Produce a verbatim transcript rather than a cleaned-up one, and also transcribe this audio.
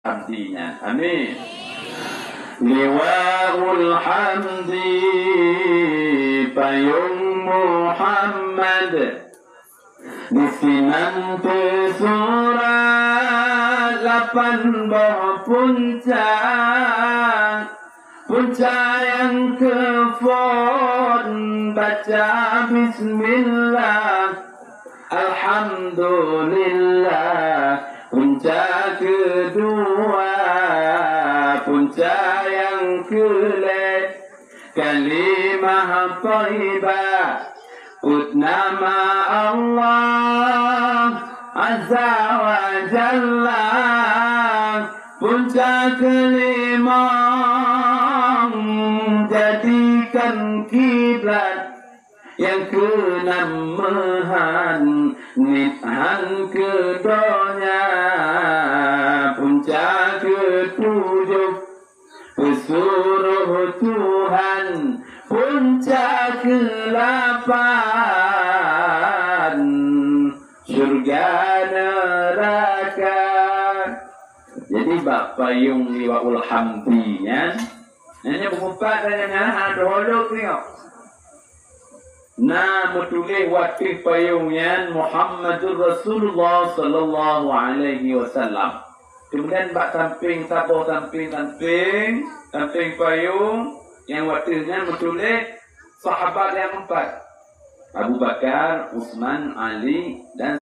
Hamdi nyan. Amin. Liwaul Hamdi, payong Muhammad, disinan teusurat lapan boh punca. Punca nyang keuphôn baca bismillah, alhamdulillah. Punca keudua, punca nyang keulhèe, kalimah thaibah, peuet nama Allah Azza wa Jalla. Punca keulimong, jadikan kiblat. Nyang keunam meuhan, niet han keu donya. Punca keutujoh, peusuroh Tuhan. Punca keulapan, syurga neuraka. Jadi bak payong Liwaul Hamdi nyan, nyan buku pat dan nyan ada holok ni. Na meutuléh watèe payong nyan Muhammadur Rasulullah sallallahu alaihi wasallam. Kemudian bak samping saboh, samping, samping, samping payong nyang watèe nyan meutuléh sahabat nyang empat. Abu Bakar, Utsman, Ali, dan